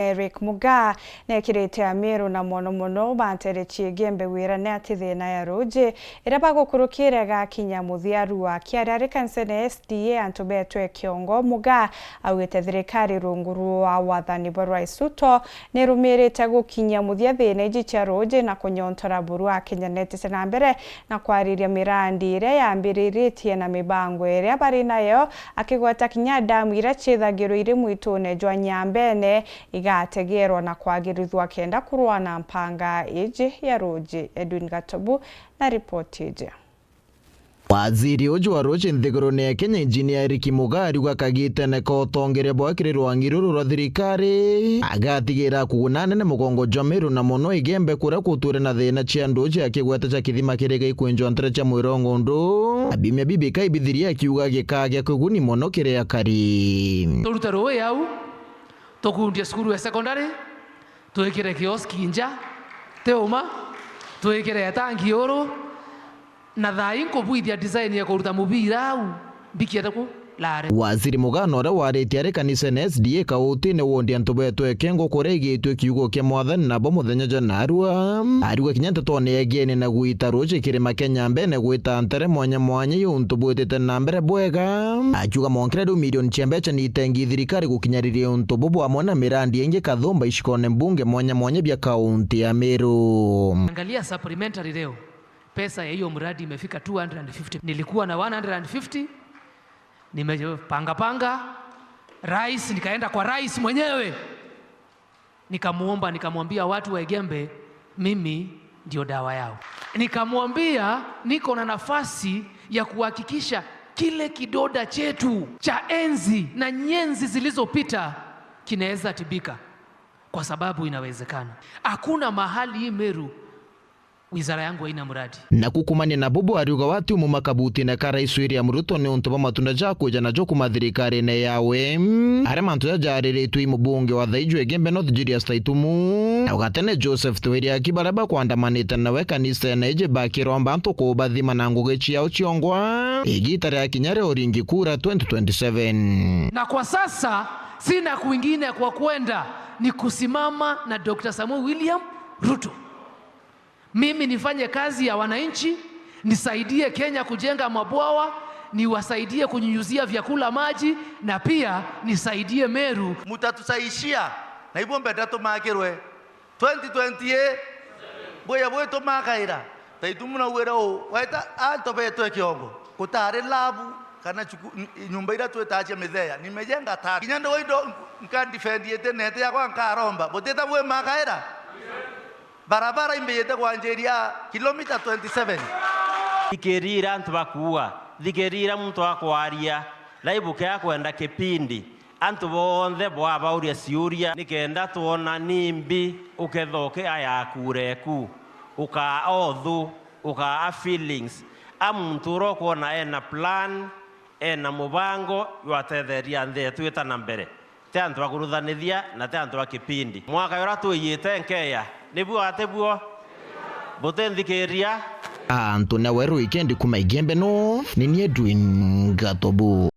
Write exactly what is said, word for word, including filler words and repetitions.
Eric Mugaa neekirite Amiru na mono mono banterechi Igembe wirane ati thina ya ruuji iria bagukurukire igakinya muthia rua. Akiaria ari kanisene ya S D A antu betwe Kiongo, Mugaa augite thirikari rungu rwa wathani bwa Rais Ruto nirumirite gukinyia muthia thina iji cia ruuji na kunyontora buru akinyanetete na mbere na kwariria mirandi iria yambiriritie na mibango iria bari nayo, akigweta kinya damu iria ciithagirwa iri mwitune jwa Nyambene igategerwa na kwagirithua kenda kurua na mpanga iji ya ruuji. Edwin Gatobu na ripoti iji. Waziri uju wa ruuji nthigurune ya Kenya, Engineer Eric Mugaa, ariuga kagitene ka utongeria bwa kiri rwang'i ruru rwa thirikari, agatigira kuguna anene mugongo jwa Meru na mono Igembe kuria kutwire na thina cia nduuji akigweta cia kithima kiri gaikwinjwa ntere cia Mwirongo ndu na biumia bibikai bithiria, akiuga gikaa gia kiguni mono kiri akari. Turute ruui au, tukundie cukuru ya secondary, twikire kioski nja, ti uma, twikire tangi uru, na thaa ii nkubwithia design ya kuruta mubira au, mbikiete ku lare. Waziri Mugaa na uria waritie ari kanisene S D A Kautine wondi antu betwe Kengo kuria igitwe kiugo kia Mwathani nabo muthenya jwa narua. Ariuga kinya ntetone yegiene na gwita ruuji kirima kia Nyambene gwita ntere mwanya mwanya i untu bwitite na mbere bwega. Akiuga monkire riu milioni cia mbeca ni itengi thirikari gukinyariria untu bubu amwe na mirandi ingi kathumba icikone mbunge mwanya mwanya bia kaunti ya Meru. Angalia supplementary leo. Pesa ya hiyo mradi imefika two hundred and fifty. Nilikuwa na one hundred and fifty, nimepanga panga, rais, nikaenda kwa rais mwenyewe. Nikamuomba, nikamwambia watu wa Igembe, mimi ndio dawa yao. Nikamwambia niko na nafasi ya kuhakikisha kile kidoda chetu cha enzi na nyenzi zilizopita kinaweza tibika, kwa sababu inawezekana. Hakuna mahali hii Meru wizara yangu haina mradi. Na kukumania na bubu ariuga wati umuma kabutine ka Rais William Ruto ni untu bwa matunda ja kwija najo kuma thirikarine yawe. Aria mantu ja jariritwe i mubunge wa thaiju Igembe North Julius Taitumu na ugatene Joseph Twiriaki baria bakwandamanite nawe kanisene iji bakiromba antu kubathima na ngugi ciao ciongwa igita ria kinya ria uringi kura twenty twenty-seven. Na kwa sasa sina kwingine kwa kwenda, ni kusimama na Doctor Samuel William Ruto. Mimi nifanye kazi ya wananchi, nisaidie Kenya kujenga mabwawa, niwasaidie kunyunyuzia vyakula maji, na pia nisaidie Meru. Mutatusaishia, na ibuo mbenda tumakirwe. Twenty twenty-eight, bwija bwitumakaira, Taitumu naugire uu, waita antu betwe Kiongo, gutari labu kana chuku-, n-, nyumba iria twitaga cia mitheya, nimejenga tatu. Kinya ndogo indo nka defend ite nete yakwa nkaromba, butita bwimakaira. Barabara imbijite kwanjiria kilomita twenty-seven. Thikiriria antu bakuuga, thikiriria muntu akwaria, na ibuke akwenda kipindi. Antu bonthe bwabauria ciuria, nikenda twona nimbi uketha ukiaya kura eku, ukaa othu, ukaa feelings. A muntu uria ukwona ena plan, ena mubango jwatetheria nthi yetu ita na mbere. Ti antu a kuruthanithia na ti antu a kipindi. Mwaka uria twiyite nkeya, nibuo ati buo? Butinthikiria? Antu na weru wikendi kuma Igembe no, ni ni Edwin Gatobu.